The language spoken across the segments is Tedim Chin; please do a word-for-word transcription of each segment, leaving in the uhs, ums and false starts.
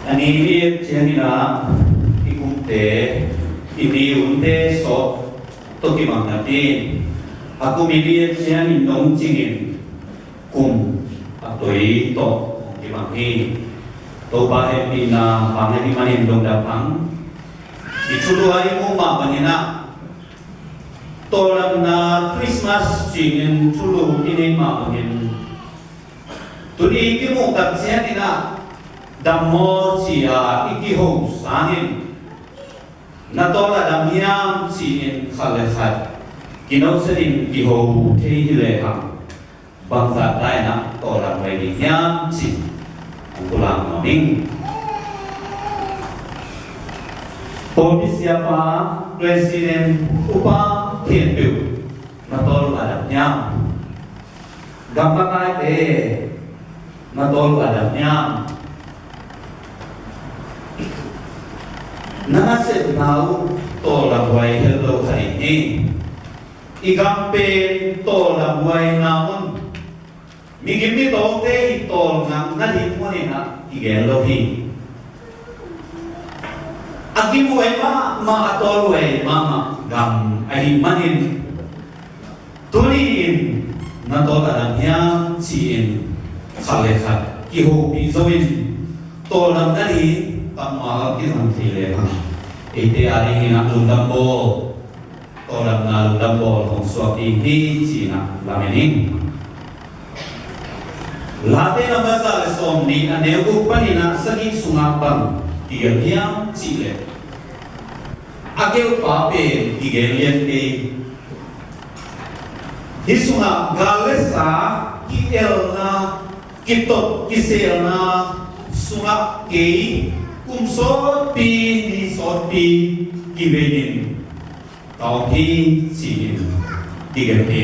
A ni i et ciangin ah i kumte, i mi unte sawt tawh kibang napi in, a kum i et ciangin dong cingin kum a toi tawh kibang hi. Topa hehpihna bang ahih manin dong dap hang. I thulu ah i muh mah bangin ah, tawldamna Christmas cingin thulu i neih mah bangin, tuni i kimuh tak ciangin ah, dam maw ci-a i kiho sangin, na tawl a dam hiam ci-in khat le khat kinohsetin kiho thei hi lehang, bangzah ta in ah tawldam huai ding hiam ci-in hong pulak nuam ing. Pawlpi siapa, president, upa khempeuh, na tawl a dam hiam? Gamlakaite, na tawl a dam hiam? Na nasepna uh tawldam huai hel lo kha ding hi. I gam pen tawldam huaina mun, migim mitawngte i tawlngak nading mun in ah kigen lo hi. A gimhuai mahmah, a tawlhuai mahmah gam ahih manin, tuni-in na tawl a dam hiam ci-in khat le khat kihopih zo in, tawldam nading takma lam kizang thei lehang, eite a dingin ah lungdam bawl, tawldamna lungdam bawl hong suak ding hi ci-in ah lamen ing. Late number za le sawmnih, a neu guk panin ah sagih sungah bang kigelh hiam cih leh, a gelhpa pen kigelh lian kei. Hih sungah gal le sa, ki-elna, kitot kiselna sungah kei kum sawtpi, ni sawtpi kivei in ka om hi ci-in kigen hi.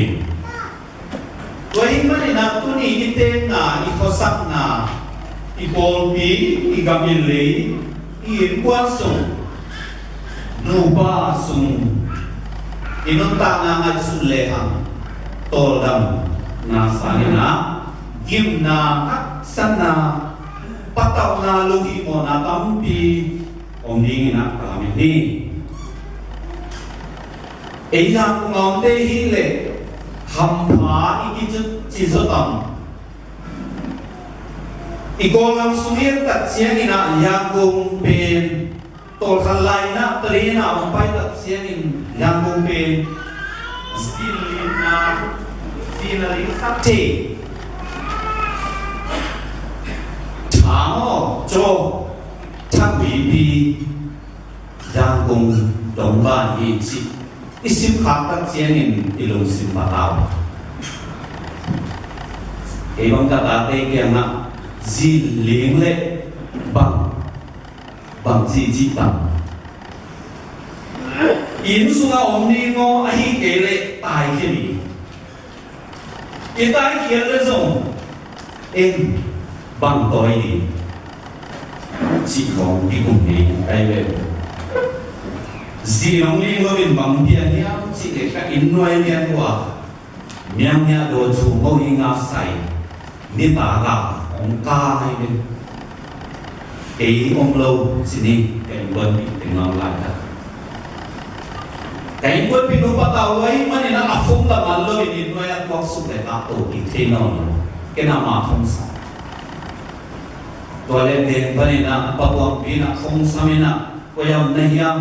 Tua ahih manin ah tuni i tenna, i khuasakna, i pawlpi, i gam, i lei, i innkuan sung, nupa sung, i nuntakna ngaihsun lehang, tawldamna sangin ah gimna, haksatna, patauhna, lunghihmawhna tampi om dingin ah ka lamen hi. Ei Yangon a omte hi leh hampha i kici, ci zaw tam? I Kawl gam sung i et tak ciangin ah Yangon pen, tawlkhat lai-in ah train a hong pai tak ciangin Yangon pen zin lingna, zin a lingsak thei, thang aw, caw, thang pipi, Yangon dong ban hi cih i sim khak tak ciangin i lungsim patau. Kei bang ka tate kiangah zin ling leh bang, bang cihcih tam? Inn sungah om ning aw, ahih kei leh taikhia ning. I taikhiat leh zong en bang tawi ding cih khawng kikum ding kai ve. Zi nong ling loin bang pia hiam cih leh ka inn nuai lian uh a, miang nia daw thu mo hi nga sai, nitak a hong kai ve. Kei om lo ci ni, ka innkuanpih teng lam laitak. Ka innkuanpih nu patau lua ahih manin ah a phone la man loin inn nuai ah tuaksuk leh kahto kik thei nawn lo. Ken amah phone sam. Tua leh den panin ah pa Tuangpi in ah phone sam in ah, koi ah om na hiam?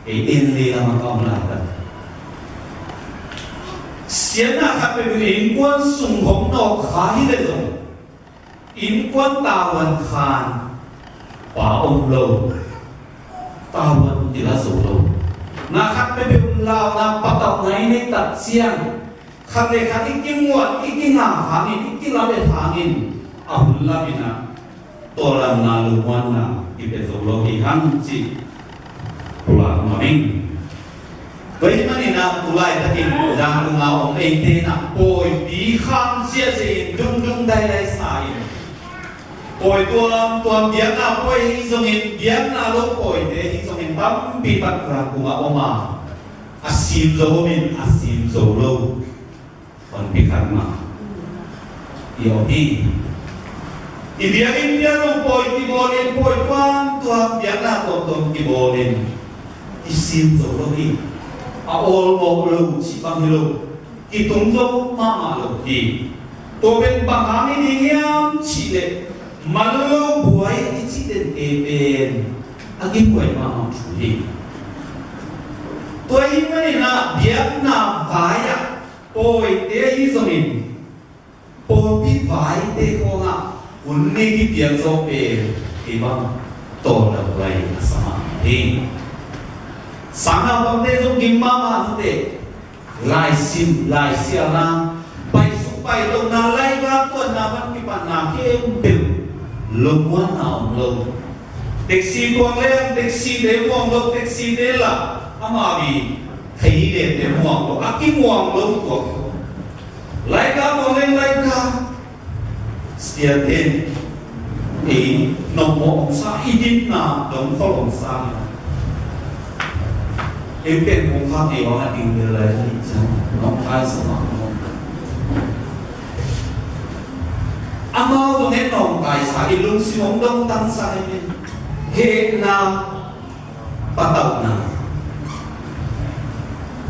Kei inn lei lam ah ka om laitak. Siatna khat peuhpeuh, innkuan sung hong nawk kha hi leh zong, innkuan tavuan khan pa om lo, tavuan kila zo lo. Na khat peuhpeuh launa patauhna i neih tak ciang, khat le khat i kinguat, i kingak hangin, i kilamet hangin, a hun lamin ah tawldamna, lungmuanna kipia zo lo hi hang cih pulak nuam ing. Tua ahih manin ah tu laitakin Yangon a om eite in ah pawipi kham ziahziah in, dungdung daidai sa in, pawi tuamtuam, biakna pawi hi zongin, biakna lo pawite hi zongin tampi tak Yangon a om a, a sim zo om in, a sim zo lo honpi khat mah i om hi. I biakinn pian zong pawi kibawl in, pawi tuamtuam, biakna tuamtuam kibawl in, i sim zo lo hi. A awlmawh lo cih bang hi lo, kitung zo mahmah lo hi. Tua pen bang hang i ding hiam cih leh, man lo buai i cih den kei pen a gimhuai mahmah thu hi. Tua ahih manin ah biakna vai-ah pawite ahi zongin, pawlpi vaite khawngah hun ni kipiak zawh pen kei bang tawldam lai a sa mah hi. Sang naupangte zong gim mahmah nute, laisim, laisialna, paisuk pailona, laigah tuanna pan kipatna khempeuh lungmuanna om lo. Taxi tuang leng taxite muang lo, taxite lah amau i thei lente muang lo, a kimuang lo tuak lo. Laigah tuang leng laigah, siaten ei nopmawh hong sa, i dinna dong khol hong sa. Ei pen hong khak ei hong a ding bel lai hi ciang nong kai sa mah. Amau zong en nong kai sa, i lungsim hong dong tang sa hi. Hehna patauhna.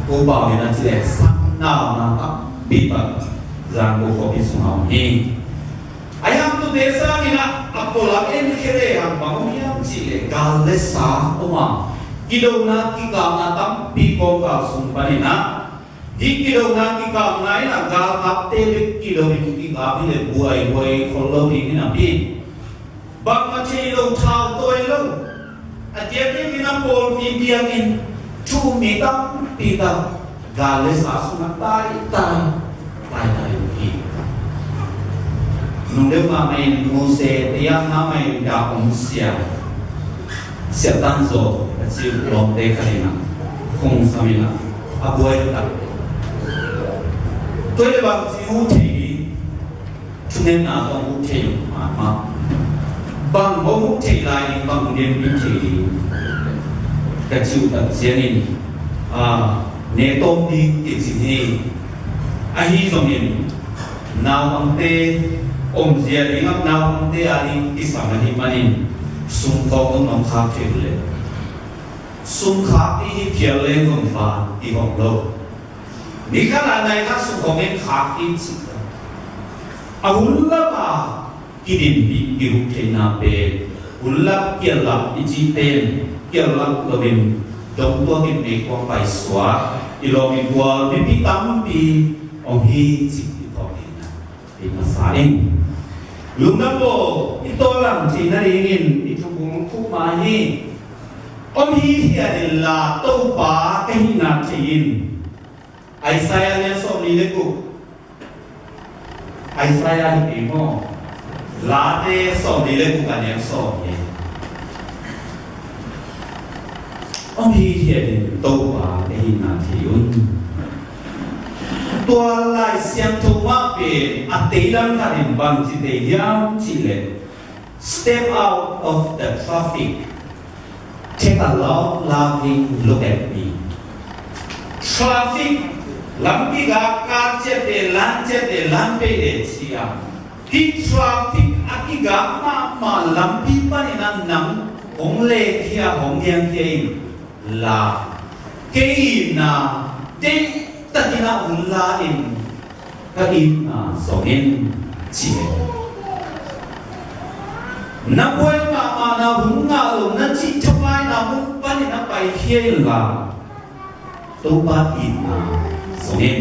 Ko pau in a ci leh sang naupang tampi tak zan ko khuapi sungah om hi. A hiangtute sangin ah a pulak en khe lehang bang om hiam cih leh gal le sa om a, kidona kikapna tampi kawmkal sung panin ah, hih kidona kikapna in ah galkapte bek kido in kikap hi leh buaihuai khol lo ding hi napi, bangmah thei lo, thau tawi lo. A diakdiakin a pawlpi biakinn thu-um mi tampi tak gal le sa sungah taitai, taitai uh hi. Nung deuh mahmah in Mose, a yak mahmah in dak om sia, Siah Tan Zaw a ci uh lawmte khat in ah hong sam in ah a buai lua tak. Tua hi leh bang ci uh thei ding, thungetna tawh huh thei mahmah. Bang hong huh thei lai ding, bang hong genpih thei ding ka ci uh tak ciangin, a, ne tawm ding kicing hi. Ahi zongin naupangte omzia ding ah, naupangte a ding kisam ahih manin sumkhawng hong nong khak thei uh leh, sumkhak i hi phial leng zong van i hong lo. Ni khat a nai khat suk hong en khak hi ci. A hun lama kidinpih kihuk theihna pen hun lak kial lak i cih pen kial lak loin dong tuakin meikuang paisuak i lawm i gual mipi tampi om hi cih i thawh theihna i masa in. Lungdam bawl, i tawlang theihna dingin i thukung khuh mah hi. Om hithiat inla Topa ka hihna thei in. Isaiah lian sawmli le guk. Isaiah hi kei maw? Late sawmli le guk a neu sawm hi. Om hithiat in Topa ka hihna thei un. Tua Lai Siangtho mah pen a teilam khat in bang ci tei hiam cih leh, "Step out of the traffic. Take a long, loving look at me." Traffic, lampi gah kah ciatte, lan ciatte, lan pei le cia. Hih traffic a kigah mahmah lampi panin a nang hong lekhia, hong liangkhia in la. Kei itna deihtakin a hun la in, ka itna zong in ci. Na buai mahmahna hun ngah lo na cih thapaina mun panin a paikhia inla, Topa itna zong in.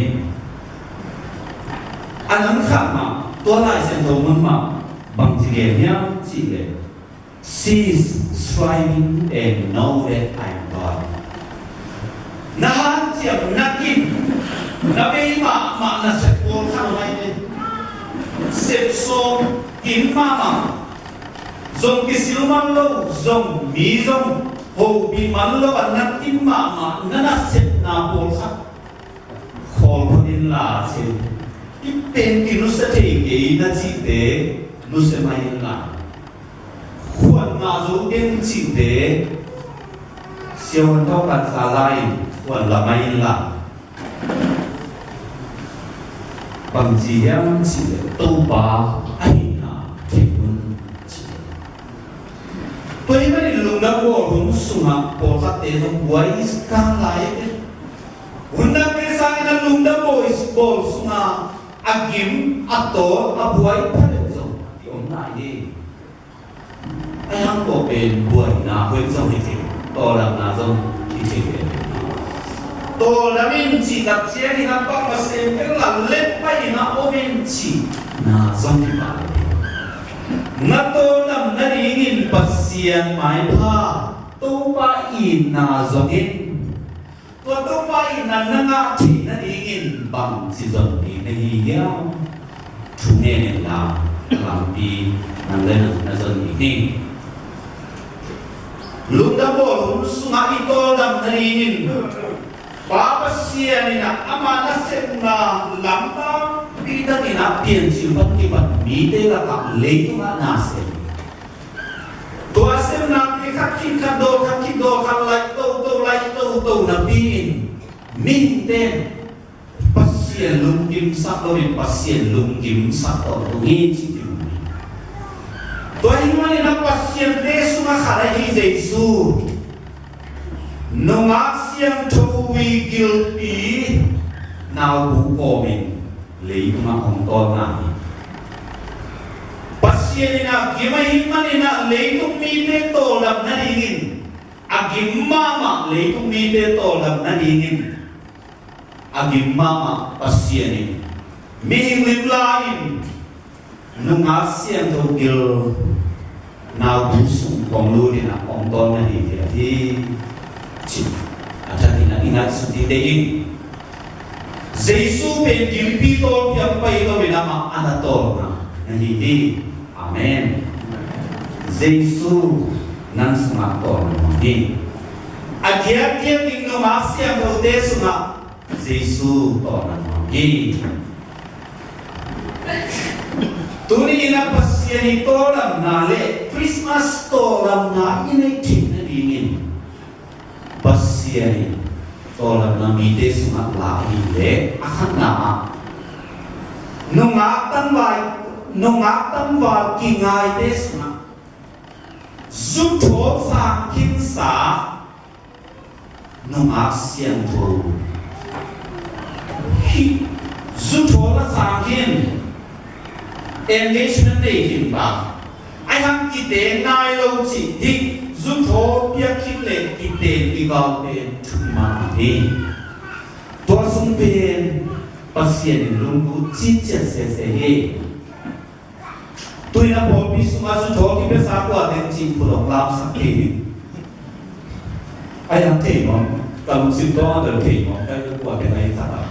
A nang khat mah, tua Lai Siangtho mun mah bang ci gen hiam cih leh, "Cease striving and know that I am God." Na hanciam, na kin, na bei mahmah, na sep pawl khat om ai te. Sep sawm, kin mahmah. Zong kisil man lo, zong mi zong hopih man lo a na kin mahmah, na nasepna pawl khat khawl phot inla cin. Hih pen kinusia thei kei na cihte nusia mai inla, khuan ngah zo keng cihte siavuan thawhkan sa la in khuan la mai inla. Bang ci hiam cih leh Topa ahihna thei un. sungah pawlkhatte zong buai kang lai e. Hun dangte sangin a lungdam bawl, bawl sungah a gim, a tawl, a buai pha deuh zong ki om lai hi. Ahi hang tua pen buaina hoih zong hi thei, tawldamna zong hi thei ve. Tawldam in cih tak ciangin a bangmah sem kei la, let pah in a om in cihna zong hi pah lo hi. Na tawldam nadingin Pasian maipha, Topa itna zong in. Tua Topa itna na ngah theih nadingin bangci zon ding na hi hiam? Thungen inla, a lampi nang le nang na zon ding hi. Lungdam bawl hun sungah i tawldam nadingin Pa Pasian in a, ama nasepna lamdang, pi takin a piancil pan kipan mite lakah leitungah na sem. Tua semnate khat khit khat dawl, khat khit dawl, khat laih toto, laih toto napi-in mihingte in Pasian lunggimsak loin Pasian lunggimsak tawntung hi ci-in. Tua ahih manin a Pasiante sungah khat ahi Jesu, nungak siangtho ii gilpi naubu kawmin leitungah hong tawlna hi. Pasian in a gim ahih manin a leitung mite tawldam nadingin, a gim mahmah leitung mite tawldam nadingin, a gim mahmah Pasian in mihing lim la-in nungak siangtho gil naubu sung kong lut in a kong tawlna hi, hi, hi, ci. A thakin a i ngaihsut ding deih ing. Jesu pen gimpi tawlpiang pai lo in amah a na tawlna na hi hi. Amen. Jesu nang sungah tawlna nuam hi. A diakdiak ding nungak siangthote sungah Jesu tawlna nuam hi. Tuni in a Pasian ii tawldamna le Christmas tawldamna i neih theih nadingin Pasian in tawldamna mite sungah la hi leh, a khatna ah nungak tangval, nungak tangval kingaite sungah zuthawl sang khinsa nungak siangtho hi. Zuthawl a sang khin, engagement nei khin ba, ahi hang kiteng nai lo cih hi. Zuthawl piak khin leh kiteng i gal pen thupi mahmah hi. Tua sung pen Pasian in lunglut citciat sese hi. Tu-in a pawlpi sungah zuthawl kipiasa kua teng cih phut hong lamsak kei ning. Ai, a thei nuam, ka lungsim tawh a bel thei nuam, ka kua teng ai khat a.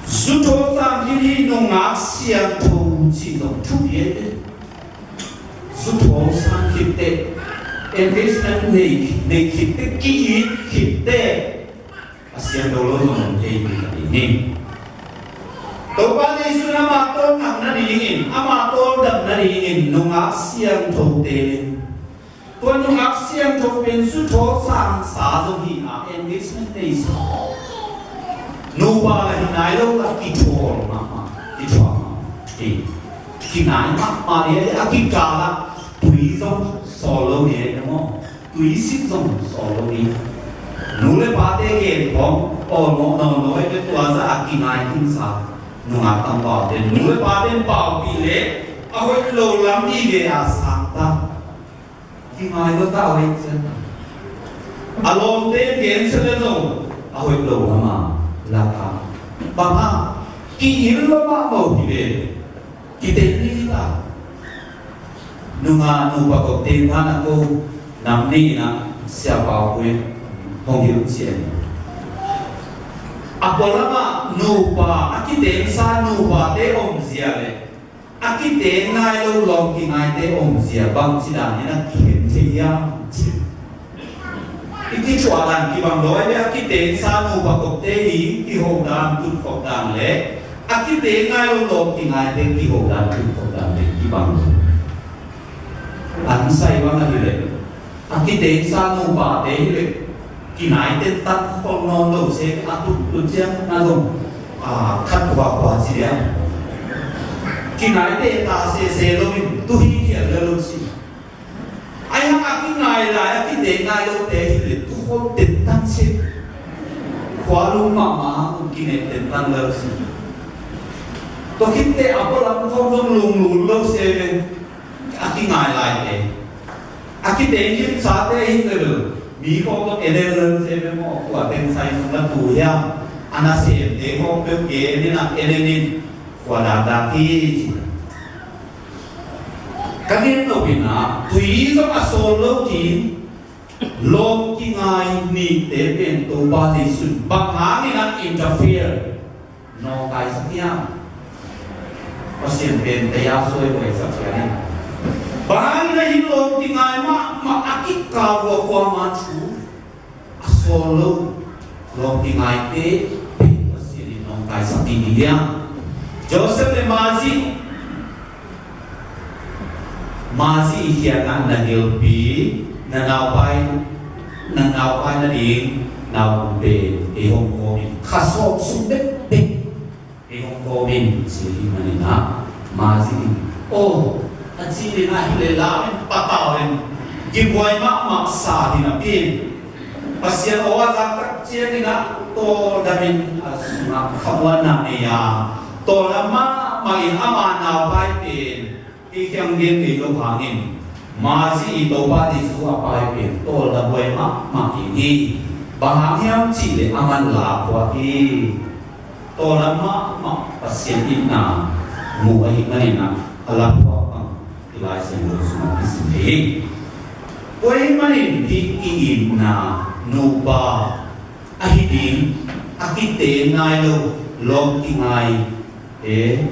Zuthawl sang khin hi, nungak siangtho cih zong thupi ei. Zuthawl sang khit teh, engagement nei, nei khit teh, ki-it khit teh, a siangtho lo zong om thei ding hi. Topa Jesu in ama tawlnga nadingin, ama tawldam nadingin nungak siangthote, tua nungak siangtho pen zuthawl sangsa zong hi a, engagement nei sa. Nupa la hi nai lo la kithawl mahmah, kithuah mahmah. Kinai mahmah ni a, kikal ah tui zong sawl lo ni a maw. Tuisik zong sawl lo ni. Nu le pate gen khawng awlmawh nawn lo, ahih kei leh tua zah a kingai khinsa nungak tangvalte, nu le pate in paupih leh a hoih lo lam ni ve a sang ta. Kingai lo ta, a hoih cian ta. A lawmte in gen sia leh zong a hoih lo lam a lak a. Bang hang, ki-it lo mahmah uh hi ve. Kiteng ni hi ta. Nungak nupa kop teng phan a ko nam nih in a siapa uh in hong hilh cian. A pualam ah nupa, a kitengsa nupate omzia le a kiteng nai lo lawm kingaite omzia bangci dan in a kihen thei hiam ci. I kithuah dan kibang lo, a kitengsa nupa kopte i kiho dan, tutkhop dan le a kiteng nai lo lawm kingaite kiho dan, tutkhop dan le kibang lo. An sai bang ahi leh, a kitengsa nupate hi leh kinaite tan khol nawn lo se, a tut tut ciang na zong a khat khuakhua ci liang. Kinaite ta sese lo in tu hi khial le lo ci. Ahi hang a kingai lai a kite ngai lote hi le, tukhawm tentan si. Khua lum mahmah, kingai tentan lo si. Tua khit teh a pualam khawm zong lunglul lo si ve. A kingai laite, a kite hi sate hi le bel, mi khawng zong en en lo si ve maw. Khua teng sai zong la tu hiam, a nasemte khawng peuh gen in a en en in. Khua dakdak hi. Ka gen lo in a, tui zong a sawl lo ding, lawm kingai nihte pen Topa Jesu in bang hangin a interfere, nawngkaisak hiam? Pasian pen taya suai buaisak hiam? Bang hangin a hih lawm kingai mahmah a kikal ua kuaman thu a sawl lo, lawm kingaite pen Pasian in nawngkaisak ding hi hiam? Joseph le Mary, Mary i khiatna na gilpi, na naupai, na naupai nading nau pen ei hong kawm in, kha sawm sung bekbek ei hong kawm in, ci hi manin a, Mary in, aw, a ci in a, hi le lam in patau in, kibuai mahmah sa hi napi in, Pasian aw a zak tak ciangin a, tawldam in a sungah khamuanna nei a, tawldam mahmah in ama naupai pen, kei kiang gen kei lo hangin, Mary i Topa Jesu a pai pen tawldam buai mahmah ding hi. Bang hang hiam cih leh aman la phuak hi. Tawldam mahmah Pasian itna mu ahih manin a, a la phuak bang i Lai Siangtho sungah kisim thei hi. Tua ahih manin hih i itna nupa ahi ding, a kite ngai lo, lawm kingai, e,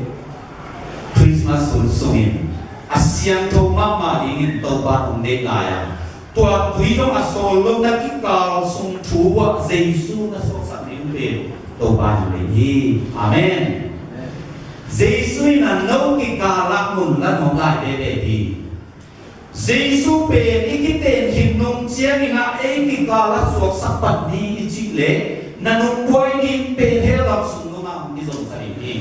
Christmas hun sungin a siangtho mahmah dingin Topa hong deih lai a, tua tui zong a sawl lo na kikal sung thu ah Jesu na suaksak ding pen Topa hong deih hi. Amen. Jesu in a no kikal ah mun la nuam lai veve hi. Jesu pen i kiten khit nung ciangin a ei kikal ah suaksak pan ding i cih leh na nungbuai ding pen hell lam sung nungah hong kizom kha ding hi.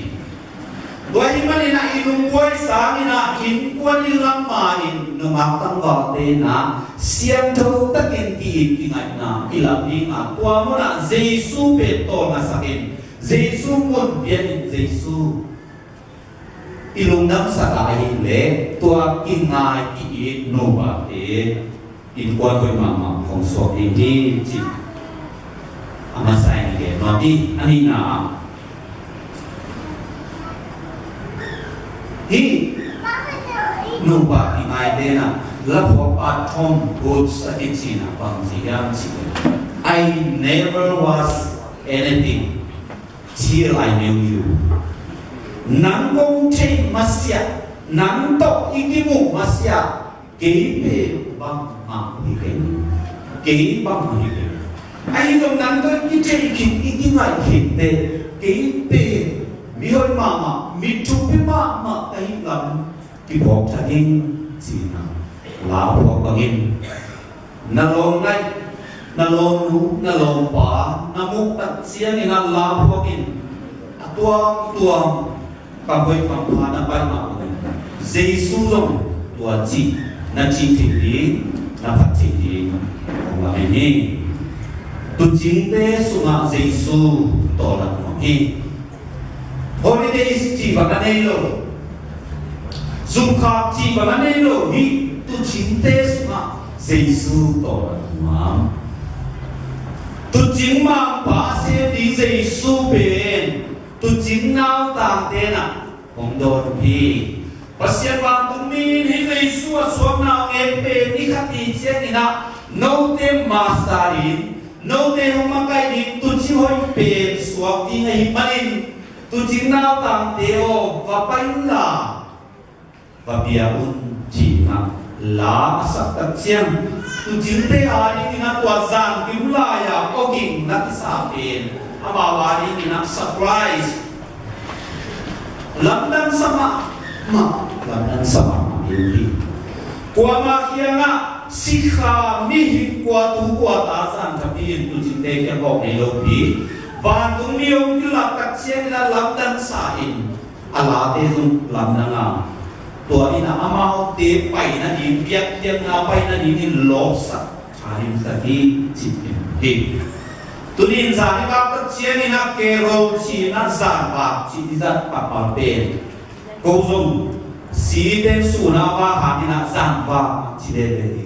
Tua ahih manin a i nungbuai sangin a innkuan inn lam ma-in nungak tangvalte in a siangtho takin ki-it kingaihna i lam ding a, tua munah Jesu pen tawlngasak in, Jesu mun pian in, Jesu i lungdamsak a ahih leh tua kingai ki-it nupate innkuan hoih mahmah hong suak ding hi, ci a masa in i gen nuam hi. A nihna ah hih nupa kingaite in a la phuak pa Tom Woods a kici in a bang ci hiam cih leh, I never was anything till I knew you. Nang kong theih masiah, nang tawh i kimuh masiah, kei pen bangmah hi keng, kei bangmah hi keng. Ahi zong nang tawh i theih khit, i kingaih khit teh, kei pen mi hoih mahmah, mi thupi mahmah ka hih lam kiphawk thak ing, ci-in a la phuak bangin na lawm ngaih, na lawmnu, na lawmpa na muh tak ciangin a la phuak in, a tuamtuam kam hoih kam pha na baih mah bangin Jesu zong tua cih na cih theih ding, na phat theih ding hong lam hi. Tuucingte sungah Jesu tawlnga nuam hi. Holidays cih bang a nei lo, zumkhak cih bang a nei lo, hih tuucingte sungah Jesu tawlnga nuam. Tuucing mangpa sem ding Jesu pen tuucing nautangte in a hong dawn uh hi. Pasian vantungmi in hih Jesu a suakna hong en pen i khat ni ciangin a, note master ding, note hong makaih ding tuucing hoih pen suak ding ahih manin, tuucing nautangte aw, va pai unla, va bia un, ci-in a la a sak tak ciang, tuucingte a dingin a tua zan kim lai-a awging na kisa pen amau a dingin a surprise, lamdang sa mahmah, lamdang sa mahmah hi. Kuamah kiangah sikha mihing kua tu kua ta zan tapi in tuucingte kiang awk nei lo pi. Vantungmi hong kilak tak ciangin a lamdang sa in, a late zong lamdang a, Tua in ah amaute pai nading, biakpiakna pai nadingin lawpsak, thalimsak hi, cih hi. Tuni in zan i kap tak ciangin ah Carol cih in ah zanvak cih i zat pahpah pen, ko zong site sun a vak hangin ah zanvak ci lele hi.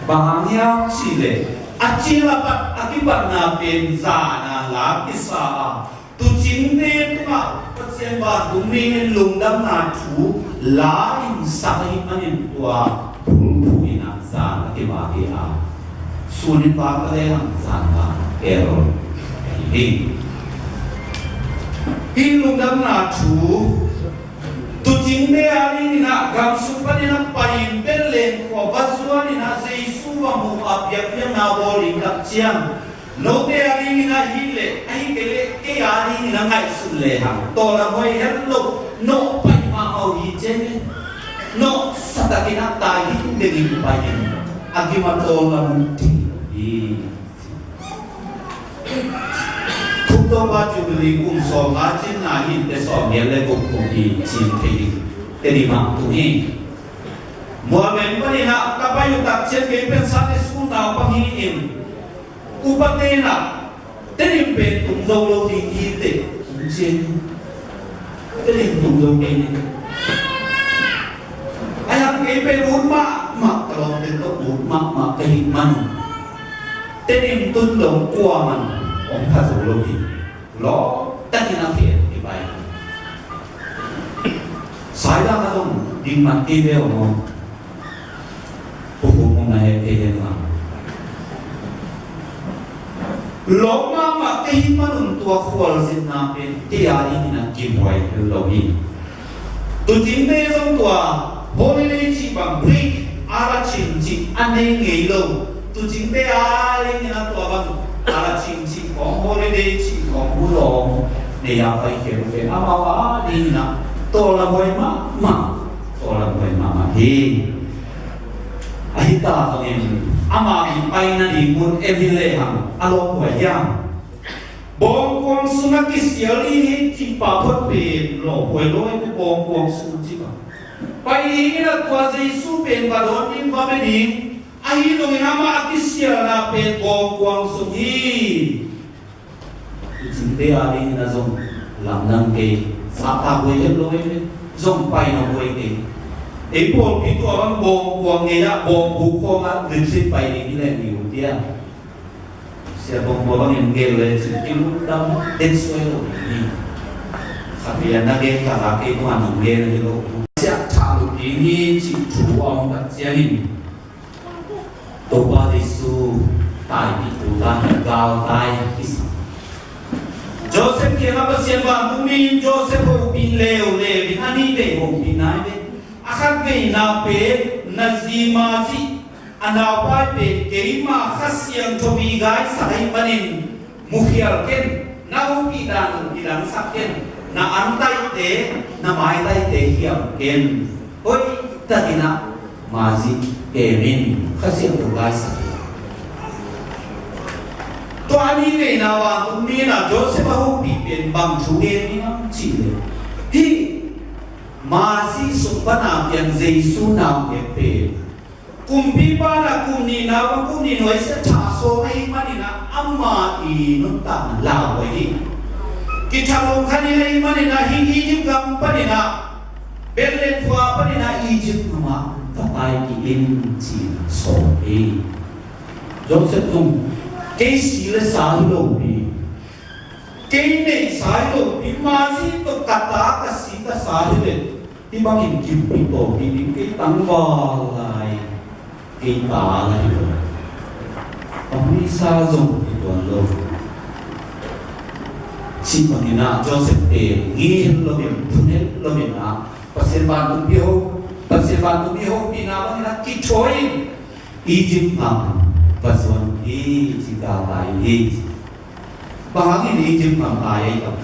Bang hang hiam cih leh a cil a pat a kipatna pen zan a la kisa a, tuucingte tungah Pasian vantung mi in lungdamna thu la in sak ahih manin tua bulphuh in ah zan a kivak hi a, sun in vak ta lehang zanvak Carol ahi hi. Hih lungdamna thu, tuucingte a dingin ah gamsung panin a pai in Bethlehem khua va zuan in ah Jesu va mu a, biakpiakna bawl ding tak ciang, note a dingin ah hi leh, ahih kei leh kei a dingin ah ngaihsun lehang tawlnga huai het lo, nawh pai mahmah uh hi ciang in, nawhsa takin ah tai ding dengin pai in, a gim a tawlnga mu thei hi. Khuk Topa Jubilee kum sawmnga cinna hi in, te sawmgiat le guk kum hi cin thei ding, Tedim ah tung hi. Mualbeng panin ah ka pai uh tak ciang kei pen Sunday school naupang hi in, upate in ah Tedim pen tung zo lo ding hi teh, ci hi. Tedim tung zo kei ni. Ahi hang kei pen ut mahmah, ka lawmte tawh ut mahmah ka hih man un, Tedim tun dong kuaman hong pha zo lo hi. Lawm takin a phial kipai. Saidang a dong ding man kei ve aw maw. Pukuk mong na he kei hen la. Lawm mahmah ka hih man un tua khualzinna pen kei a dingin a kibuai lo hi. Tuucingte zong tua holiday cih bang break, a la cing cih a nei ngei lo. Tuucingte a dingin a tua bang a la cing cih khawng, holiday cih khawng, hulawm nei a paikhiat uh pen amau a dingin a tawlnga buai mahmah, tawlnga buai mahmah hi. Ahi ta zongin ama in pai nading mun en hi lehang a lawmhuai hiam? Bawngkuang sungah kisial ding hi cih pau phot pen lawmhuai lo hi, bawngkuang sung cih bang. Pai dingin a tua Jesu pen va dawn ding, va be ding. Ahi zongin amah a kisialna pen bawngkuang sung hi. Tuucingte a dingin a zong lamdang kei, sahtak huai het lo hi, zong pai nop huai kei. Ei pawlpi tua bang bawngkuang ngei ah, bawngbu khawng ah retreat pai ding hi leh ni uh, cia. Sia bawngkua bangin gel le cin kilungdam den suai lo ni. Khat lian na gen ka la kei tua nong gen hi lo. Sia tha lo ding hi cih thu a om tak ciangin Topa Jesu taipih tu ta hi, galtai kisa. Joseph kiangah Pasian vantung mi in Joseph hopih leuleu in, a nih vei hopih nai ve. A khat veina pen na zi Mary a naupai pen keima Kha Siangtho mi gaisak ahih manin mukhial ken, na hopih dan uh kidangsak ken, na antaihte, na maitaihte hiam ken. Hoih takin ah Mary kem in, Kha Siangtho gaisak in. Tua a nih veina vantung mi in ah Joseph a hopih pen bang thu gen hiam cih leh, hih Mary sung pan a piang Jesu nau pen kumpipa in ah kum nih na bang kum nih nuai sia thah sawm ahih manin ah ama i nuntakna lauhuai hi. Kithalawm kha ding ahih manin ah hih Egypt gam panin ah Bethlehem khua panin ah Egypt gam ah va tai kik in ci-in sawm hi. Joseph zong kei si le sa hi lo hi. Kei neihsa hi lo, i Mary tawh ka ta, ka si ka sa hi leh hih bangin kimpih tawh hi ding, kei tangval lai, kei ta lai hi lo. A huisa zong hi tuan lo. Cih bangin ah Joseph pen ngih het loin, phun het loin ah Pasian vantung mi ho, Pasian vantung mi hopihna bangin ah kithawi in Egypt gam va zuan hi, ci, galtai hi. Bang hangin Egypt gam tai ahi tam?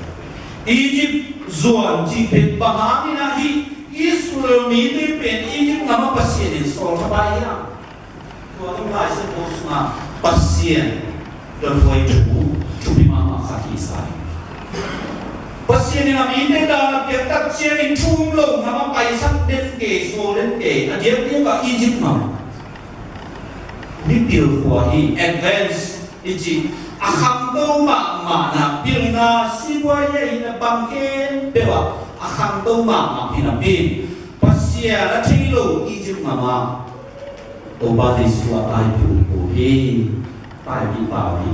Egypt zuan cih pen bang hangin ahi? Israel mite pen Egypt gam ah Pasian in sawl thapai hiam? Tua zong Lai Siangtho sungah Pasian dothuai thu, thupi mahmah khat hi sa hi. Pasian in a mite dan a piak tak ciangin thu um lo gam ah pai A diakdiak ah Egypt ngam mipil khua hi. Advance i cih a khangto mahmahna, pilna, sibuai a hihna bang khempeuh ah a khangto mahmah hi napi, Pasian a thei lo Egypt ngam ah Topa Jesu a taipih uh hi. Taipih pau hi.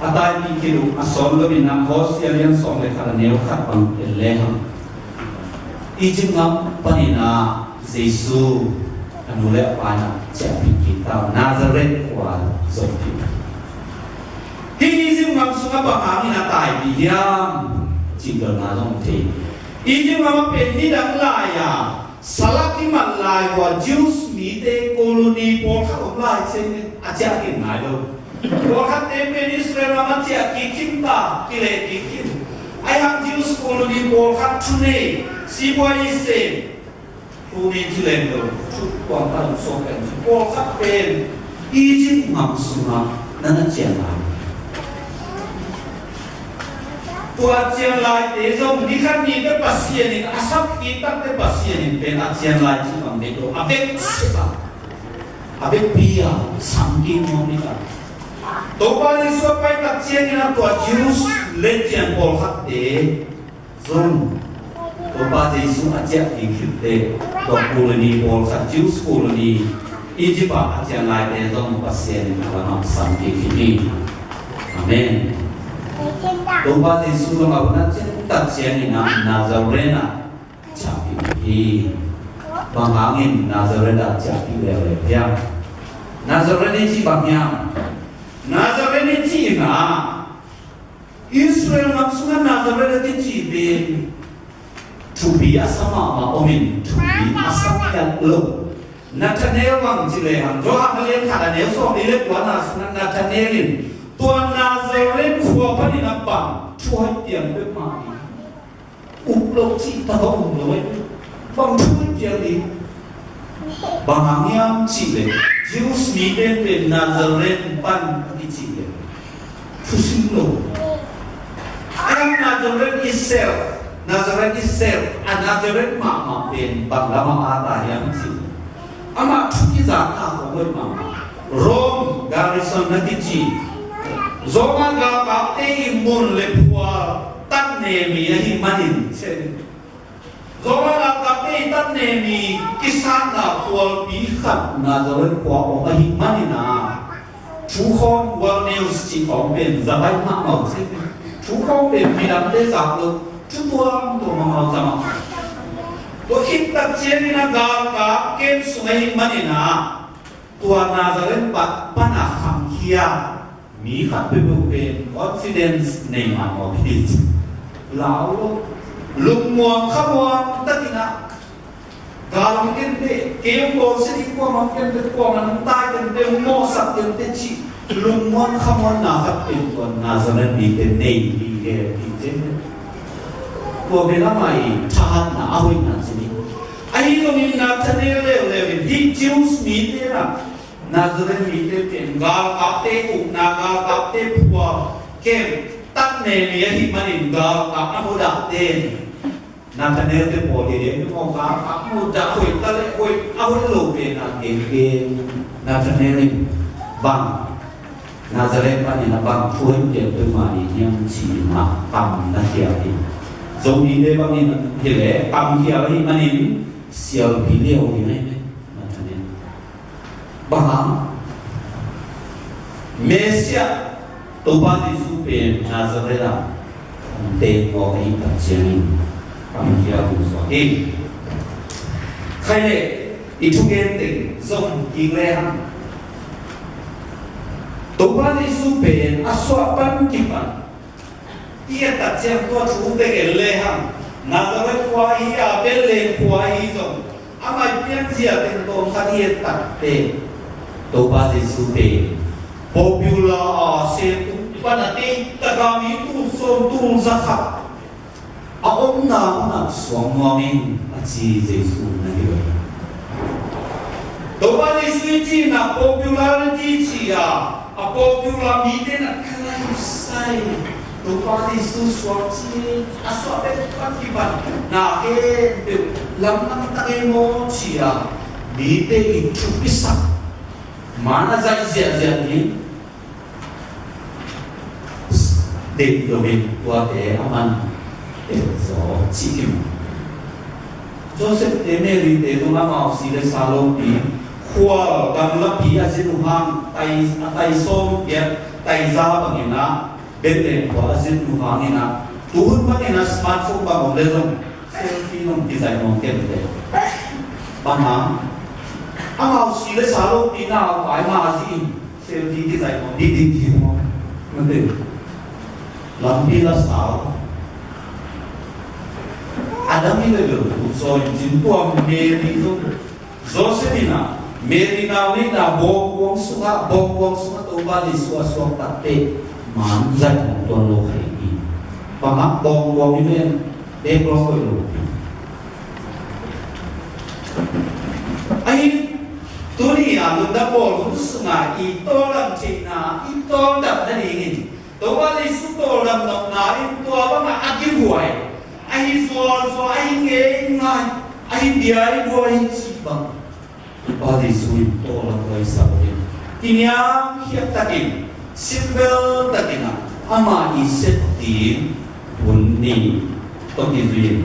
A taipih khit uh a sawt loin ah Hosea lian sawm le khat a neu khat bang en lehang, Egypt ngam panin ah Jesu a nu le a pa in ah ciahpih kik ta, Nazareth khua zong pih. Hih Egypt ngam sungah bang hangin a taipih hiam cih dotna zong thei. Egypt ngam ah pen nidang lai-a salak kimat lai uh a Jews mite colony pawlkhat om lai, se a ciah kik nai lo. Pawlkhatte pen Israel lam a ciah kik khin ta, kileh kik khin. Ahi hang Jews colony pawlkhat thunei, sibuai i sem, thunei ci leng lo, thu kuang ta lo suak pen ci, pawlkhat pen Egypt ngam sungah na na ciah lai. Tua a cian laite zong, ni khat ni teh Pasian in, a sap kik takteh Pasian in pen a cian lai cih bang deih lo, a vekpi a, a vekpi a sam kik nuam hi ta. Topa Jesu a pai tak ciangin ah tua Jews le cian pawlkhatte zong, Topa Jesu a ciah kik khit teh, tua colony pawlkhat, Jews colony, Egypt ah a cian laite zong Pasian in a lamah sam kik hi. Amen. Topa Jesu lamah hun a ciah tak ciangin ah Nazareth ah ciahpih hi. Bang hangin Nazareth ah ciahpih leuleu hiam? Nazareth i cih bang hiam? Nazareth i cihna, Israel ngam sungah Nazareth a kici pen thupi a sa mahmah om in, thupi a sa ngiat lo. Nathanael bang ci lehang, Johan a lian khat a neu sawmnih le kuana sungah Nathanael in tua Nazareth khua panin a bang thu hoih piang peuhmah hi. Uk lo cih tak a um lo eh. Bang thu hoih piang hi. Bang hang hiam cih leh, Jews mite pen Nazareth pan a kici leh thusim lo. Ahi hang Nazareth itself, Nazareth itself, a Nazareth mahmah pen bang lamah a ta hiam cih leh, amah thu kizakna khawng hoih mahmah. Rome garrison na kici, Rome ah galkapte i mun le phual tat ne mi ahih manin, Rome ah galkapte i tat ne mi kisakna phualpi khat Nazareth khua om ahih manin ah, thu khawng, world news cih khawng pen za baih mahmah uh ci. Thu khawng pen midangte zak lo, thu tuamtuam a mawh za mahmah. Tua khit tak ciangin ah galkap camp sung ahih manin ah, tua Nazareth pan, pan a khangkhia mi khat peuhpeuh pen confidence nei mahmah hi. Lau lo, lungmuang khamuang takin ah, gal hong ken teh, kei hong bawl sia ding, kuamah hong ken teh, kuamah hong tai ken teh, hong mawhsak ken teh cih lungmuang khamuanna khat pen tua Nazareth mite nei hi, hi, hi, hi. Tua pen amah i thahatna, a hoihna ci ni. Ahi zongin Nathanael leuleu in hih Jews mite in ah, Nazareth mite pen galkapte ukna, galkapte phual camp, tat ne mi ahih manin galkap a mudahte, Nathanael te pawl hi ding maw, galkap mudah, hoih ta leh hoih, a hoih lo pen a gengen. Nathanael in bang, Nazareth panin a bang thu hoih piang peuhmah nei hiam ci-in ah kam na khial hi. Zomite bangin hi leh kam khial ahih manin sialpi liau hi mai mai Nathanael. Bang hang? Messiah Topa Jesu pen Nazareth ah hong teng mawk ahih tak ciangin kam khial hong suak hi. Khaile, i thugen teng zom kik lehang, Topa Jesu pen a suah pan kipan i et tak ciang tua thu bek en lehang, Nazareth khua hi a, Bethlehem khua hi zong, amah i pianzia teng tawm khat i et tak pen, Topa Jesu pen popular a, sem tung pan a tei taka mi tul sawm tul za khat a omna munah suang nuam ing a ci Jesu na hi lo. Topa Jesu i cihna popularity ci a, a popular mite na ka lai sai. Topa Jesu suak ci a, suak pen pan kipan. Na khempeuh lamdang ta ngei maw ci-a mite i thupisak man a zaih ziahziah ding deih loin tuate a man tel zaw cih kim. Joseph te Mary te zong amau si le sa lopi khual gamlapi a zin uh hang tai, a tai sawm piak tai za bangin ah Bethlehem khua a zin uh hangin ah tuhun bangin ah smartphone bang om le zong selfie nong kizaih nong kemte. Bang hang amau si le sa lopi na pai ma zin selfie kizaih nong dih dih dih maw. Mate lampi la sau a dang i le lo tu zaw in cin tua Mary zong Joseph in ah Mary nau neihna bawngkuang sungah bawngkuang sungah Topa Jesu a suak takteh man zaih hong tuan lo kha hi. Bang hang bawngkuang i ven pek lawng koih lo. Ahi tuni a lungdam bawl hun sungah i tawldam theihna i tawldam nadingin Topa Jesu tawldam nopna in tua bangah a kibuai ahi zualzual ahi ngeingai ahi biaibuai cih bang Topa Jesu in tawldam huaisak in kiniamkhiat takin simbel takin ah ama i sep ding hun ni tawh kizui in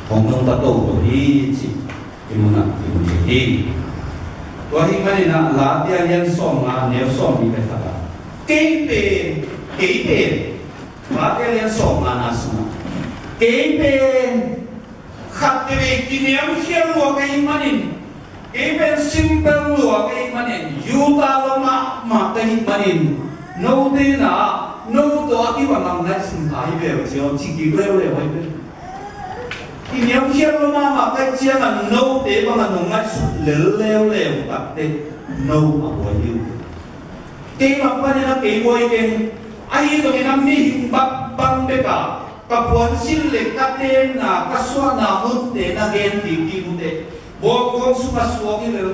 hong nong ta toto hi cih i munah i mun hi. Tua hi maninah Late a lian sawm nga neu sawm ni le khat ah kei pen kei pen Late a lian sawm nga na sungah kei pen khat veve kiniamkhiat lua ka hi manin kei pen simple lua ka hi manin Judah lua mahmah ka hi manin note na no tawh a kiva ngamngaih sum ta hi ve uh cio ci kik leuleu ahi ve. Kiniamkhiat lua mahmah ka hih ciangah note bangah nong ngaihsut lel leuleu takteh no a buai hi uh. Kei lam panin a kei buai keng ahi zongin a mihing bang bang bek a ka puansilh le ka tenna ka suahna munte na gen kik kik uh teh bawngkawng sungah suak hi lel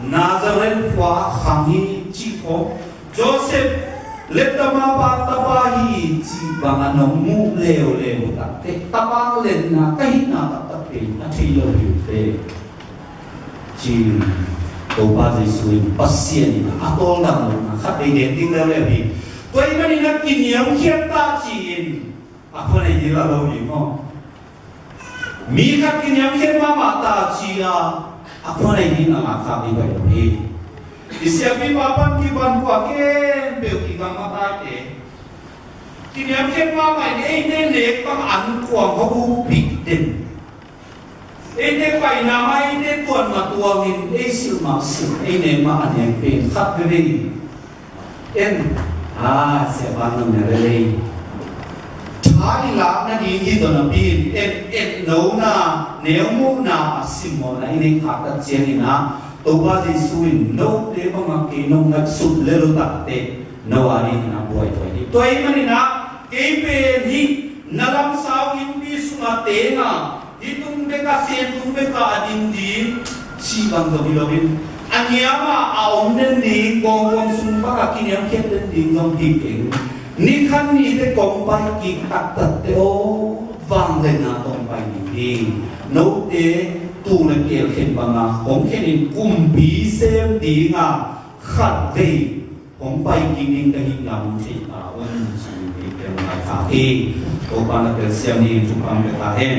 Nazareth khua a khang hi cih khawng Joseph le tama pa tapa hi cih bangah nong muh leuleu takteh tapa lenna ka hihna taktak pen a thei lo hi uh teh. Cin Topa Jesu in Pasian in a tawldam lohna khat vei gen ding leuleu hi. Tua ahih manin a kiniamkhiat ta ci-in a khua nei ding a lo hi maw? Mi khat kiniamkhiat mahmah ta ci-a a khua nei ding a ngakkhak ding pai lo hi. I siapipa pan kipan khua khempeuh i gam a taite kiniamkhiat mahmah in eite nek bang an kuang hong upih den. Eite paina mah eite tuan mah tuangin ei silh mah silh ei nek mah a nek pen khat veve in en a siapa nong ne lelei tha i lak nading hi zaw napi in en en nona neu muhna a simmawhna i neih khak tak ciangin ah Topa Jesu in note bangah kei nong ngaihsut lel uh takteh no a dingin a buaibuai hi. Tua ahih manin ah kei pen hih na lamsau innpi sungah teng a hih tung bek a sen tung bek a a ding ding cih bang zong hi loin a niam a a om den ding bawngkawng sung bangah kiniamkhiat den ding zong hi keng. Ni khat nite kong pai kik taktakteh aw vangliatna tawh pai ding hi. Note tuu le keel khen banga hong khenin kumpi sem dinga khat vei hong pai kik ding ka hihna hong theih ta un ci-in ei piang lai kha hi. Topa na telsiam dingin thupha pia ta hen.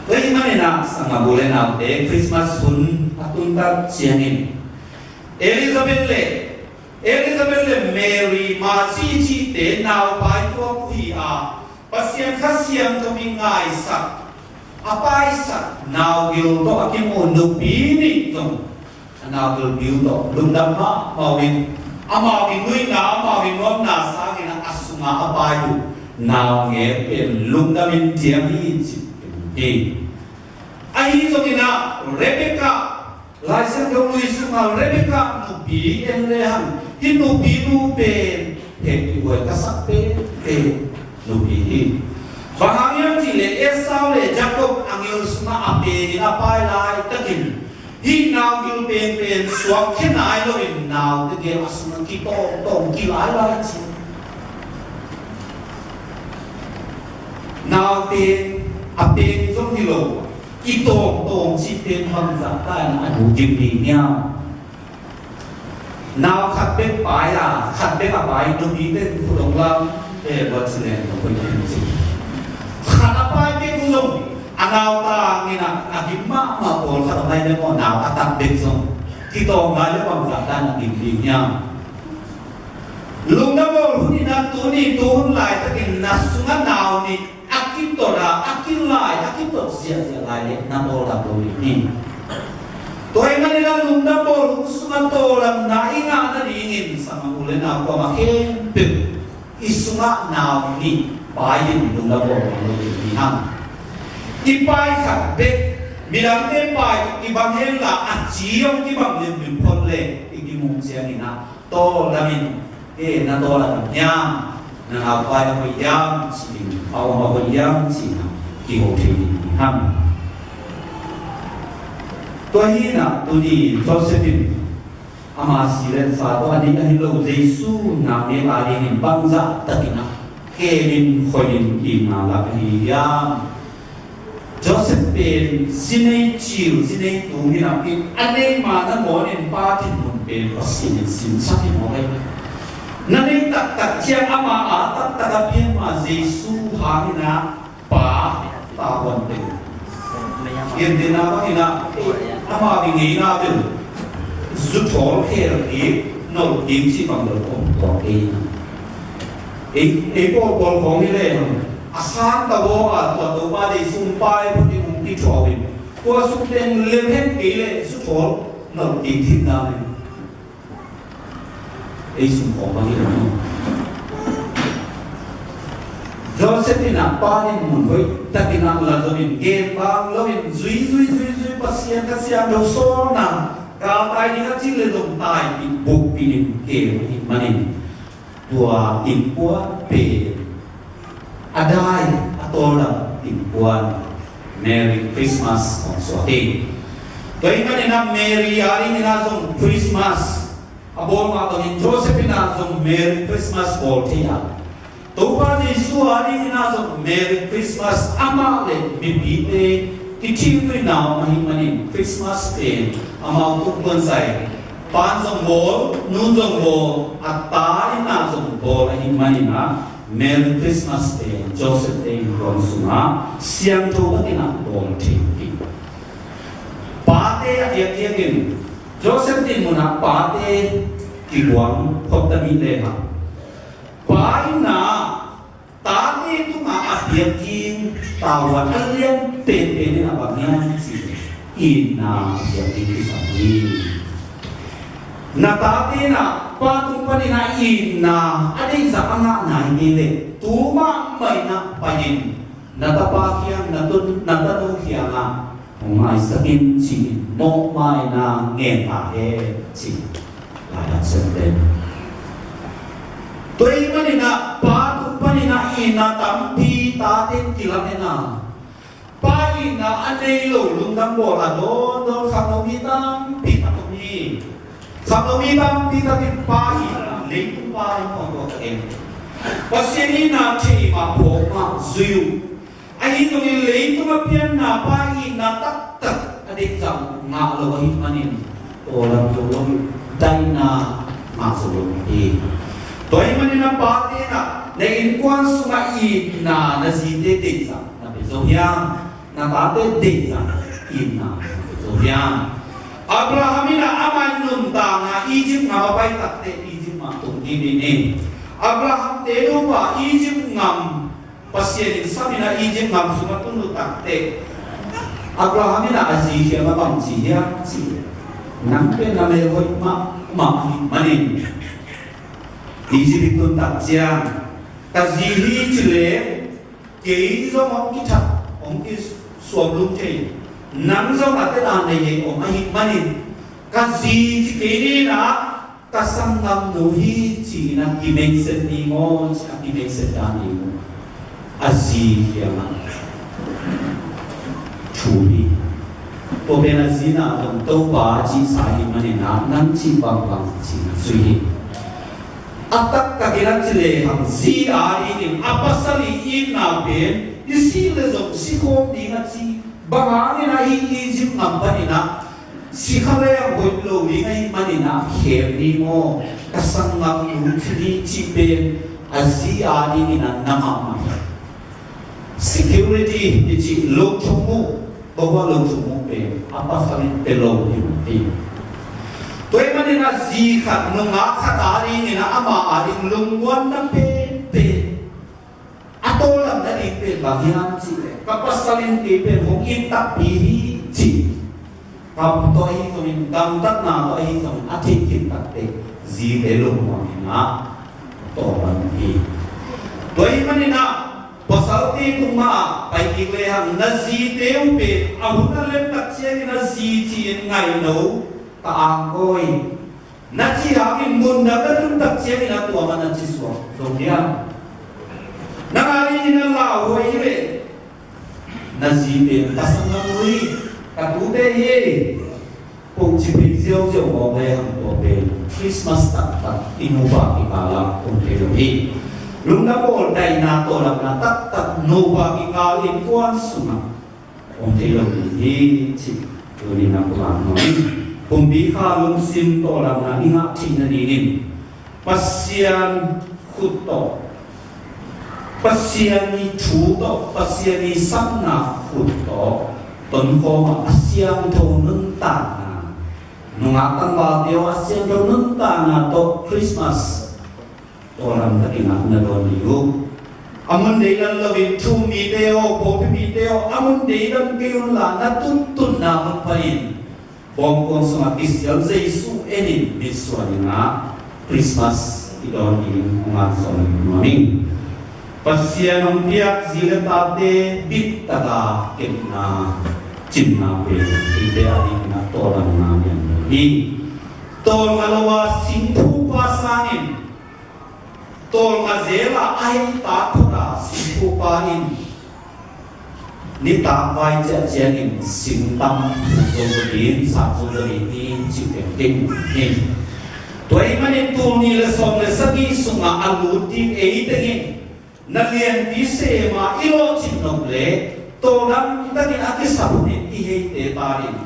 Tua ahih manin ah sanggambu le naute Christmas hun a tun tak ciangin Elizabeth le Elizabeth le Mary Masi cihte naupai tuak uh hi a Pasian Kha Siangtho in ngaisak a paisak naugil tawh a kimu nupi nih zong a naugil biu tawh lungdam mahmah uh in amau i nuihna amau i nuamna sangin a sungah a pai uh naungek pen lungdam in diam hi ci hi. Ahi zongin ah Rebekah Lai Siangtho lui sungah Rebekah nupi en lehang hih nupi nu pen hehpihhuai ka sak penpen nupi hi. Bang hang hiam cihleh Esau le Jacob a ngil sungah a penin a pai laitakin hih naungil penpen suakkhia nai loin naute gel a sungah kitawmtawm kilailai ci. Naute A pen zong hi lo, i tawngtawng cih pen bangzah ta in a nu gim ding hiam? Nau khat bek pai a, khat bek a pai, nupite in khut hong lam, eh, buat ci leng, nupite in ci. Khat a pai bek uh zong, a nau tangin a, a gim mahmah pawl khat hong lai bek maw, nau a tak bek zong. Kitawng lai le bangzah ta in a gim ding hiam? Lungdam bawl hun in a tuni, tu hun laitakin na sungah nau nih a kitawt a, a kilai, a kitawt ziahziah lai leh na tawldam lo ding hi. Tua ahih manin a lungdam bawl hun sungah tawldamna i ngah nadingin sanggam u le nau kuamah khempeuh i sungah nau nih pai in lungdam bawl hun lo ding hi hang. I pai khat bek, midangte pai i bang hen la a ci hong kibang limlim phot leh i kimu ciangin a tawldam in, eh, na tawldam hiam, na nau pai a hoih hiam ci-in, a om a hoih hiam ci-in a kiho thei ding hi hang. Tua hi in a tuni Joseph in ama si le sa tawh a nih ahi lo Jesu naungek adingin bangzah takin a kemin khoih in itna lak ahi hiam? Joseph pen zi nei cil, zi nei tung hi napi, a neih ma nangawn in pa dinmun pen Pasian in sinsak hi mawk hi. Na neih taktak ciang ama a taktak a pian ma Jesu hangin a pa tavuan pen. Gentehna bangin a, ama bang ngeina bel zu thawl khel kik, nolh kik cih bang bel om tuak kei in a. Ei, ei pawlpawl khawng hi leh a sang ta vaw a, tua Topa Jesu pai phutin hong kithuah in, tua suk teng lem het kei leh zu thawl nolh kik thei ta leh. Ei sung khawng bang hi leh. Joseph in a pa dinmun hoih takin a la zom in, gen bang lo in, zui, zui, zui, zui, Pasian Kha Siangtho sawlna, galtai ding a cih leh zong taipih bukpih in kem ahih manin, tua innkuan pen a dai, a tawldam innkuan, Merry Christmas hong suak hi. Tua ahih manin a Mary a dingin a zong Christmas a bawl mah bangin Joseph in a zong Merry Christmas bawl thei a, Topa Jesu a dingin a zong Merry Christmas, amah le mipite kithiltuina om ahih manin Christmas pen amau tung tuan zai, pa'n zong bawl, nu'n zong bawl, a ta in a zong bawl ahih manin a Merry Christmas pen Joseph te innkuan sungah siangtho takin a bawl thei hi. Pate a diakdiak in Joseph dinmun ah pate kiguang phot ta dih lehang, pa in a tate tungah a biak ding tavuan a lian penpen in a bang hiam cih leh itna a biak ding kisam hi. Na tate in a pa tung panin a itna a deihzah a ngah nai kei leh tu mahmah in a pai in na tapa kiang, na tun, na tanu kiangah hong maisak in ci-in mawhmaina ngen ta hen ci. Lai Siangtho tua ahih manin a pa tung panin a itna tampi tate in kilamen a, pa itna a nei lo lungdam bawl a dawndawn khangno mi tampi tak om hi. Khangno mi tampi tak in pa itna, leitung pa in hong tuak ta ken. Pasian itna thei mah, phawk mah, zui uh. Ahi zongin leitung a pianna pa itna taktak a deihzah ngah lo ahih manin, tawldam zo lo, daihna ngah zo lo hi. Tua ahih manin a pate in a, na innkuan sungah itna na zite deihzah na pia zo hiam? Na tate deihzah itna na pia zo hiam? Abraham in a, amah nuntakna Egypt ngam a pai takteh, Egypt mah tung kik ding hi. Abraham te nupa Egypt ngam Pasian in sam in a Egypt ngam sungah tun uh takteh, Abraham in a a zi kiangah bang ci hiam cih leh, nang pen na mel hoih mahmah ahih manin Egypt i tun tak ciang ka zi hi ci leh kei zong hong kithak, hong kisuamlum thei, nang zong a tedan nei ei om ahih manin ka zi ci kei ni in a, ka sanggamnu hi ci-in a kimeisen ding aw, ci a kimeisen dan ding aw. A zi kiangah thu hi. Tua pen a zi in a zong Topa cihsa ahih manin a nang cih bangbang ci-in a zui hi. A taktak in a ci lehang zi a dingin a pasal i itna pen I sih leh zong si khawm ding a ci. Bang hangin ah hih Egypt gam panin ah si kha leng hoih lo ding ahih manin ah khem ni maw? Ka sanggamnu ci ni cih pen a zi a dingin ah na mahmah hi. Security i cih lo thukmuh, bawa lo thukmuh pen a pasal in pe lo hi mah hi. Tua ahih manin ah zi khat nungak khat a dingin ah ama a ding lungmuanna penpen a tawlnga ding pen bang hiam cih leh ka pasal in kei pen hong it takpi hi ci. Kam tawh ahi zongin, gamtatna tawh ahi zongin a theih khin takte zite lungmuang in ah tawlnga hi. Tua ahih manin ah pasalte tung mah ah pai kik lehang na zite uh pen a hun a lem tak ciangin a zi ci-in ngaih lo ta angkawi. Na cih hangin mun dang na tun tak ciangin a tua mah na ci suak zong diam? Nang a dingin a lauhuai hi leh na zi pen ka sanggam uh hi, ka tute hi, kong ci phei ziauziau mawk lehang tua pen Christmas taktak i nupa kikal ah om thei lo hi. Lungdam bawl daihna tawlnga taktak nupa kikal innkuan sungah om thei lo ding hi cih tuni na pulak nuam ing. Pumpi kha lungsim tawlnga i ngah theih nadingin Pasian khut tawh, Pasian i thu tawh, Pasian i sakna khut tawh tonkhawm a, a siangtho nuntakna, nungak tangvalte aw a siangtho nuntakna tawh Christmas tawlnga takin ah na dawn ding uh. A mun deidan loin thu-um mite aw, pawlpi mite aw, a mun deidan kei unla na tuntunna mun panin bawngkuang sungah kisial Jesu enin mitsuan in ah Christmas i dawn ding hong ngan sawm nuam ing. Pasian hong piak zi le tate bit taka kepna, cinna pen eite a dingin ah tawlnga lian hi. Tawlnga lo a singphupa sangin, tawlnga zel a a hei ta phot a singphupa in nitak vai ciah ciangin singtang phuk zo ding, sak zo ding hi cih teng teng hi. Tua ahih manin tul nih le sawm le sagih sungah a lut ding ei tengin na lianpi sem a i lawhcin nop leh tawldam takin a kisap hunin i heite ta ding,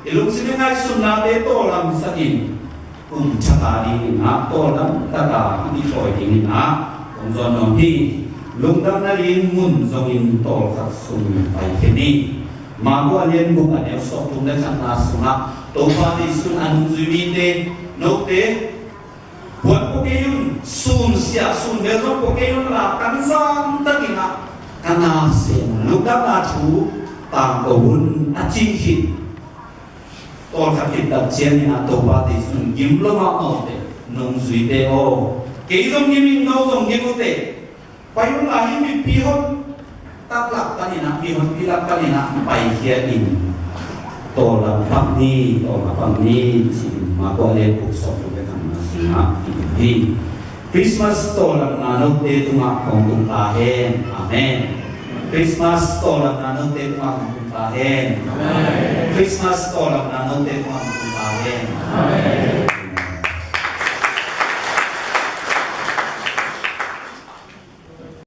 i lungsim i ngaihsutnate tawldamsak in, kum thak a dingin ah tawldam taka i kithawi dingin ah kong zawn nuam hi. Lungdam nading mun zongin tawlkhat sung pai khin ni. Marka a lian guk a neu sawmthum le khatna sungah Topa Jesu'n a nungzui mite, note puan pua kei un, sun siah sun bel zong pua kei unla, kan zam takin ah ka nasem lungdamna thu tangko un, a ci hi. Tawlkhat khit tak ciangin ah Topa Jesu'n gim lo mahmah uh teh, nungzuite aw, kei zong gim ing, no zong gim uh teh, pai unla hih mipi hon tak lak panin ah, mihonpi lak panin ah paikhia in. Tawldam pak ni, tawldam pak ni ci-in Marka a lian guk sawmthum le khatna sungah i hi. Christmas tawldamna note tungah hong tung ta hen. Amen. Christmas tawldamna note tungah hong tung ta hen. Amen. Christmas tawldamna note tungah hong tung ta hen. Amen.